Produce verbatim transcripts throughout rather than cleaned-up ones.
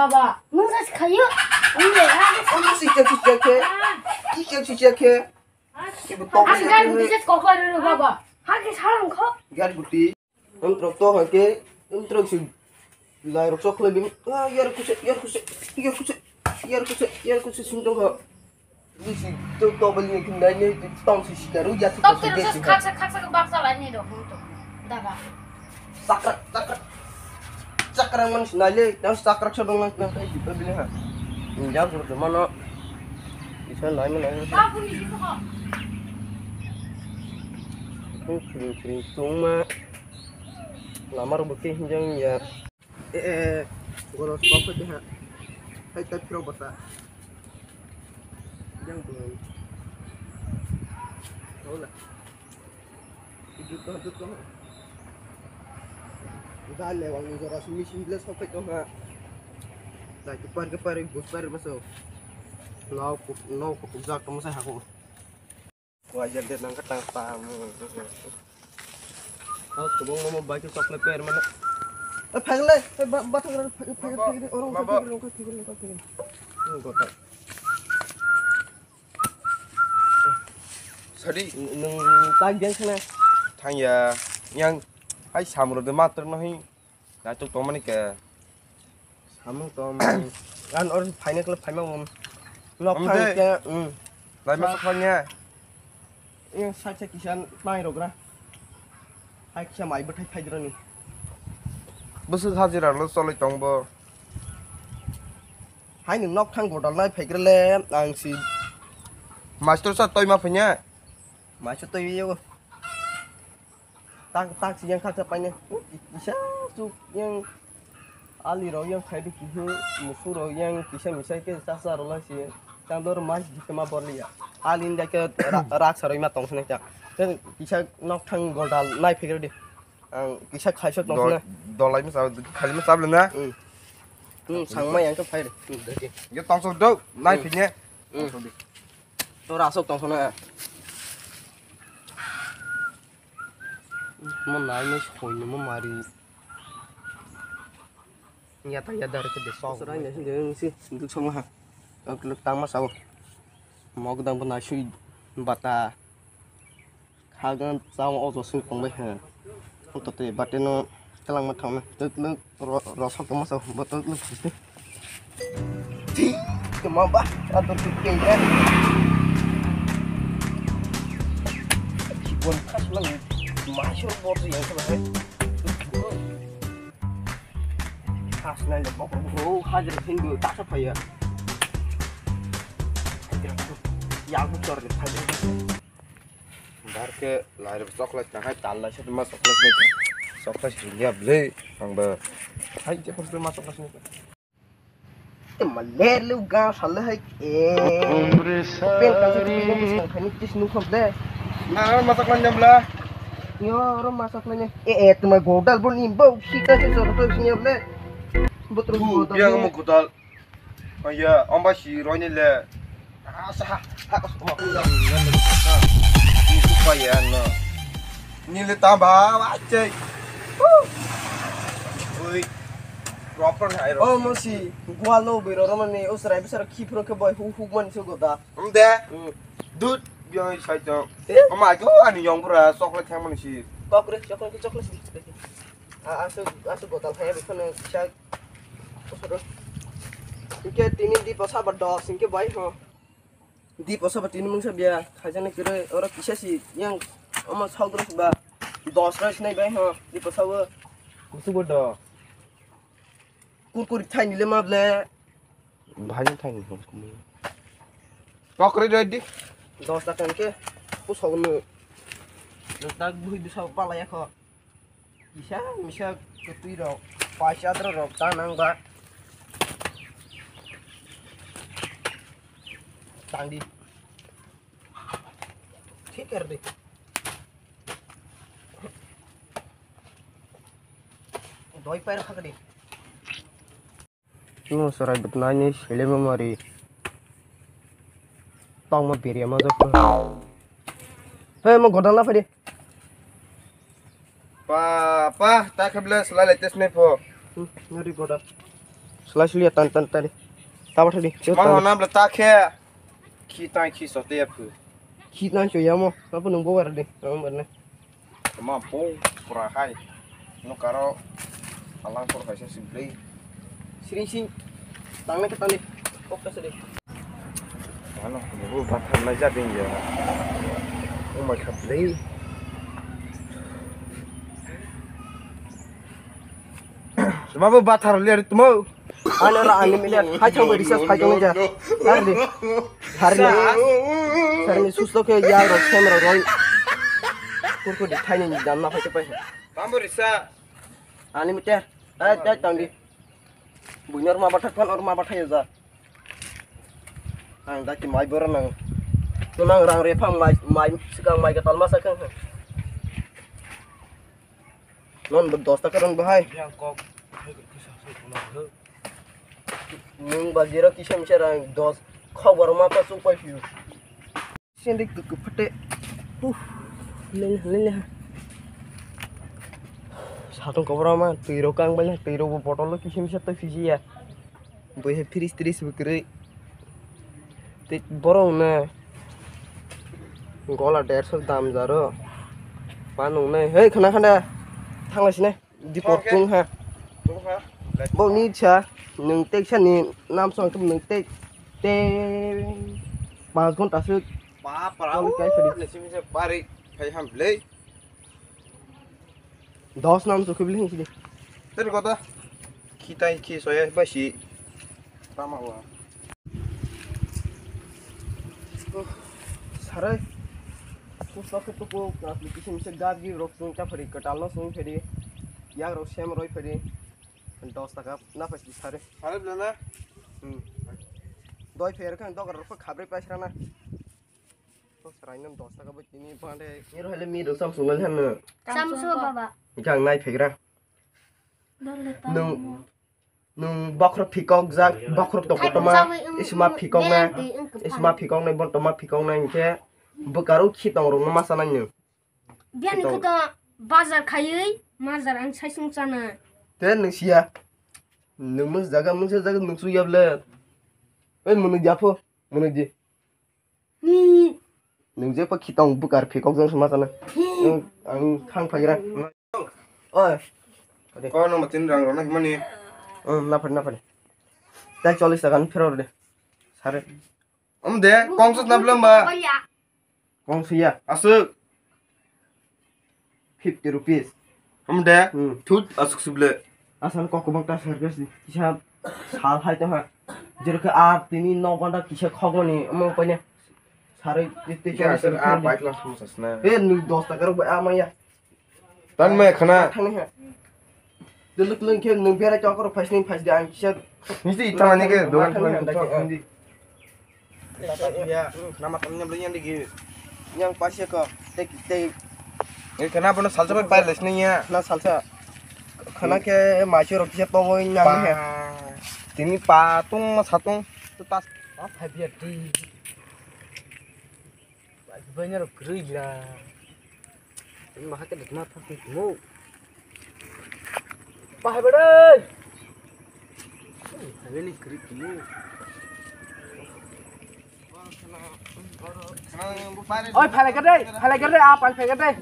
baba. Nwng sa sikhayo. Nwng le ha. Ano si chek si chek khe. Si chek si chek khe. Ibu tok si chek khe. Baba. Ha ke salang kho. Gar guti. Intro to hai ke. Intro si. Lai rok sok le bim. Ah, yar kuse, yar kuse, yar kuse, yar kuse, yar kuse sing tong kho. Bisi to to bali ni kin dai ni tong si sikar u ya. Tok kir sus khaksa khaksa ke baksa lai ni do hum to. Daba. Sakrak sakrak. Sakrak man sinai le, yang sakrak sa dong nang nang di bali ha. Yang sur de mano. Isa lai mana. Ba pun di ko. Kring kring tung ma. Lamar bukti hinjang ya. Eh, eh, eh. Golo sokok pete ha. Hai tai phiro bata. Yang belum. Tahu lah. Itu tuh, itu tuh. Udah lewat ni jora sini sini jelas sampai tuh ha. Nah, kepar kepar gus par masuk. Nau kuk nau kuk jak kamu saya aku. Wajar dia nang ketang tamu. Oh, tubung mama bagi chocolate per mana? Eh, phagle, eh, ba, ba, phagle, phagle, phagle, phagle, orang phagle, orang phagle, orang phagle. Hmm, kota. Sadi. Nung tag yang sana. Thang ya, yang hai samro de matur nahi. Naitok tongmani khe. Samung tong. Gan or phaina khle phaima um. Nok Om phang de. Khe, um. Laima Sa- sa phangya. Yang sa sa kisa mai rogra. Hai kisa mai bwthai phaidroni. Bwswk hajira lo choloi tongbo. Hai ni nok thang godal nai phaigrele ang si. Master sa toima phanya. Master toi yo. Tak tak si yang khaksa paine. Kisa suk yang ali rok yang khai di kihu musu rok yang kisa misa ke sa sa rok lai si. Tang dor mas di kema borliya. Ali inda ke ra- rak saroi ma tong sene ta. Ten kisa nok thang godal nai phegre di. Ang kisa khaisa tong sene. Dolai ma sa khali ma sa na. Hmm. Hmm, sang ma yang ke phai di. Hmm, dagi. Yo tong sok do nai phine. Hmm. To rasok tong sene. Mo nai no soi no mo mari. Yata yata rwkhe de sok. Srai nai sing de si duk song ha. Ang kluk tang ma sao. Mok dang bo nai sui bata. Khagan sao o to sui kong bai ha. Ang to te bate no kelang ma thang na. Tuk luk ro ro sok ma sao bo tuk luk. Ti kema ba ato tu ke ya. Nang maisor bordo yang khe bahai. Khasnai le bokro bokro hajra hindu tasa phaiya. Yang buchor le phaiya. Bar khe lairok chocolate kahai tal lai sotma chocolate ni chocolate hindia ble ang ba. Hai je ma chocolate ni. Maler lu ga sale hai. Eh. Pen ka se tu ni sang khani tis nu kham de. Na ma chocolate nyam la. Yo ro ma chocolate ni. Eh eh tu ma godal bol ni bo si ka se so to si nyam le. Botro. Biang mo godal. Aya, amba si roi ni le. Ah, sa ha, ha, ko ko. Ni ku pa ya no. Ni le ta ba, wa che. Ui. Proper hai ro. Oh, mo si, gua lo be ro ro mani, usrai besar ki pro ke boy hu hu man se goda. Am de. Dut, biang sai to. Ama ko ani yong bura chocolate thang man si. Kokre, chocolate, chocolate. Ah, asu, asu goda hai be kono sa. Hingke tini di posa ba dos hingke bai ho. Di posa ba tini mungsa biya khaijani kere oro kisa si yang omo saudro ba dos rai sinai bai ho di posa o. Kusu bo do. Kurkuri thai ni le ma ble. Bhai thai ni ho. Kokri rai di. Dos ta kan ke. Kusok nu. Nang tak bui di sa pala ya kho. Kisa misa kwtwi rok, paisa adro rok ta nang ba. Tang di. Thik kar di. Doi pair khak di. Mo serai bwtnai ni sele mo mari. Tong mo biriya ma jok. He mo godal na phadi. Pa pa ta khe ble selai lai tes ne pho. Ngari godal. Selai suli tan tan tari. Ta ba thadi. Ma hona ble ta khe. Khi tai khi sote ya phu. Khi tai so ya mo. Apa nung bo war de. Nang ber ne. Tama po pura hai. No karo alang por kaisa si blei. Sring sing. Tang na ke tang de. Kok ka sede. Ano, bu bathar lai ja ding ya. Oh my god, blei. Suma bu bathar le tumo. Ano ra ani mile hai thang bari sa phai thang ja. Ardi. Harni. Harni susto ke ya ro sem ro roi. Kurkuri thaini dam na phai pai. Tambo risa. Ani mite. Ai dai tang di. Buinor ma bathak phan or ma bathai ja. Ang daki mai boro nang. Tunang rang re phang mai mai sikang mai ka talma sakang. Non dos taka rang bahai. Yang kok. Nung ba zero kisa misa rang dos. Khok bor ma pa chupai phiu. Sindi kuku phate. Huh. Lele lele. Satung kobra ma twi ro kang bai twi ro botol kisa misa to phiji ya. Bui he fridge tris bukri. Tik borong na. Gola derso dam jaro. Panung na. Hei khana khanda. Thangla sine. Dipor tung ha. Tung ha. Bo ni cha. Nung tek sa ni nam song tum nung tek. Te. Pas ghonta se. Pa para. Tol kai phadi. Nisi misa bari. Phai ham blei. Dos nam sukhi bili hingsi de. Teri kota. Khitai khi soya basi. Tama wa. Sarai. Kusok ke tuku application se gab gi rok sung cha phari katal no sung phari. Yak rok sem roi phari. Dos taka na phasi sarai. Sarai bela na. Hmm. Doi pher kan dogar rok khabri paisra na. Saraino dos taka bo tini bande. Miro hele miro samsung le hanu. Samsung baba. Jang nai phegra. Dole ta. Nung nung bokhro phikok jak bokhro to kotoma. Isma phikok na. Isma phikok na bon toma phikok na inke. Bukaro khitong rok no masa nang nung. Biani khito bazar khayui mazar ang saisung chana. Te nung siya. Nung mung jaga mung jaga nung su yable. Oi munu japho munu di. Ni. Nung je pa khitong bukar phikok jang sma sana. Nung ang khang phagira. Oi. Ko no matin rang rona himani. Hmm, na phari na phari. Tai chollis taka ni phero de. Sare. Om de kong sut na blem ba. Kong siya. Asuk. fifty rupees. Hamde? Hmm. Thut, asuk suble. Asal kok kubang ta service ni. Kisa sal hai to ha. Jerokhe ar tini no gonta kisa khogmani omo paine. Sarai te, te, Kisa asuk a bike lang thang sasna. Eh, nung dos taka rok bai ama ya. Tan mai khana. Thangni ha. Duluk lung khe nung berai chokor phaisni phaisdi ang kisa. Nisi ithamani ke dogan Thangni thangni ha, thangni. Ya, nama tamnya beli yang digi. Yang pasia ko. Tek, tek. Eh, khana bono salsa bai pai lesni ya. Na salsa. Khana ke machi rok kisa tobo yang Pa. He. Tini pa tung ma satung. Tu tas. Pa phai biya di. Bai bai na rok krui la. Ini maha ke dikma thang mo. Pa hai bade. Hai ni krui mo. Oi, phalai ka dei, phalai ka dei, a pal phalai ka dei.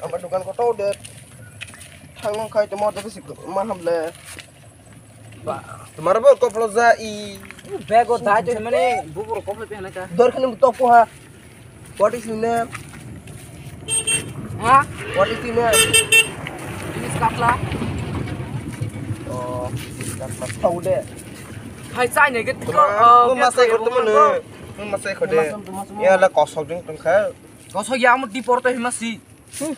Ama dukan kotor de. Thang nang khai temo de sik ma hamle. Tumar bo koplo ja i. Bego dai to mane bubur koplo pe na ka. Dor khani to ko ha. What is your name? Ha? What is your name? Ini skatla. Oh, skatla. Tau de. Hai chai ne ke. Tuma, oh, tuma sai ko tuma ne. Tuma sai ko de. Ya la kosok jing tong kha. Kosok ya mo di porto hima si.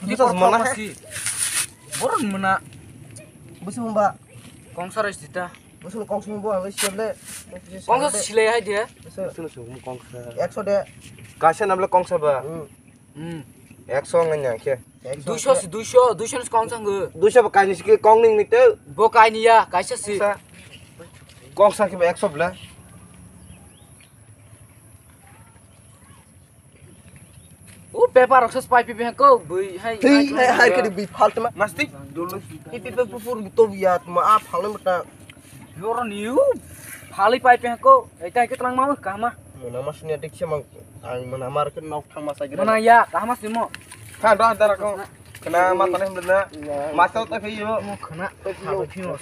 Di porto mana si. Boron mana. Busu ba. Kongsa rai sita. Busu kongsa bo ang siap le. Kongsa silai hai dia. Busu. Busu kongsa. Ekso de. Kaisa namle kongsa ba. Hmm. Hmm. Ekso ngan yang khe. Ekso. Duiso si, duiso, duiso ni kongsa ngu. Duiso ba kaini sike kong ning ni te. Bo kaini ya, kaisa si. Kongsa. Kongsa ke ba ekso bla. O paper rok sas pai pipi hangko bui hai. Tei hai hai kadi bui phal tma. Masti. Dolo. Pi pi pi pur to ya tma a phal mata. Yoro niu. Phali pai pi hangko. Eta ke tlang mau kahma. Mona mas ni adik se mang. Ang mona mar ke nok thang masa gira. Mona ya kahma simo. Khan ra dara ko. Kena mata ne mena. Masa ta phi yo. Mo khana. Phalo phi mo.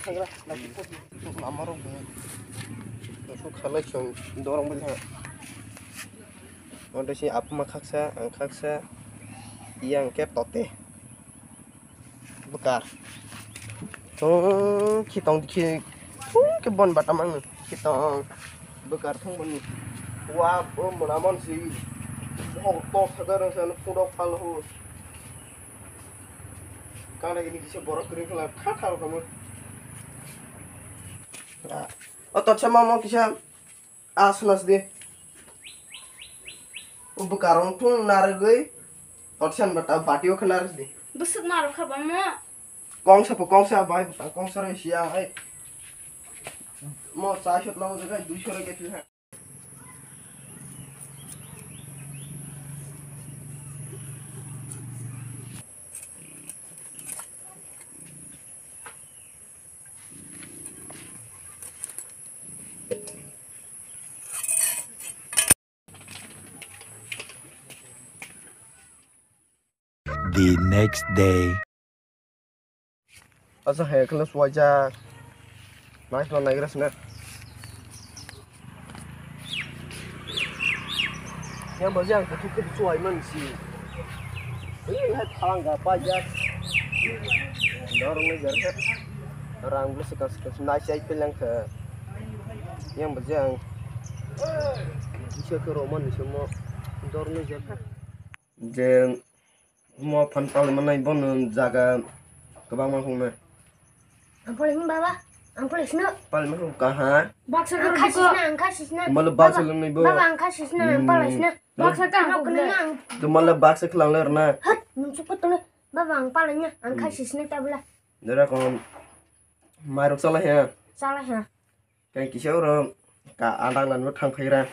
Amaro. Su khalai chong dorong bui ha. Odo si apuma khaksa, ang khaksa, iya ang khe tote. Bwkar. Thung khitong dikhe, thung khe bon batam ang khitong. Bwkar thung boni. Wa bo mwnamon si. Bo tok sagar ang sa phung rok phal ho. Kana ini kisa borok kring khala kha kha rok kamu. O tot sama mo kisa. A sunas di. Bwkarong thung narwgwi otsan bata batio khe narwg di. Bwswk narwg kha bangma. Kongsa po kongsa bai bwkha kongsa roi sia ai. Mo chai sot nang jaga dui sora ke thil ha. The next day. Asa hai khala suwaijak. Nai khala naigra sina. Yang baje ang kuthuk kuthuk suwai man si. Ini hai phalangga pajak. Dorong ni jar khe. Rang bwswk kansuk kansuk nai chai pelang khe. Yang baje ang. Kisa khe roman ni samo. Dorong ni jar khe. Je mo phan pal manai bono jaga kwbangma hwngnai. Ang phalai hwn baba, ang phalai sino. Pal ma hwn kaha. Baksa ang kha sisna, ang kha sisna. Malo baksa lwngnai bo. Baba ang kha sisna, ang phalai sina. Baksa ka ang kha sisna. Tumala baksa khwlang le rna. Hat, nung chukut tole. Baba ang phalai na, ang kha sisna tabla. Dara kon mairok chala he. Chala he. Khe kisa oro ka adak lano thang phaira.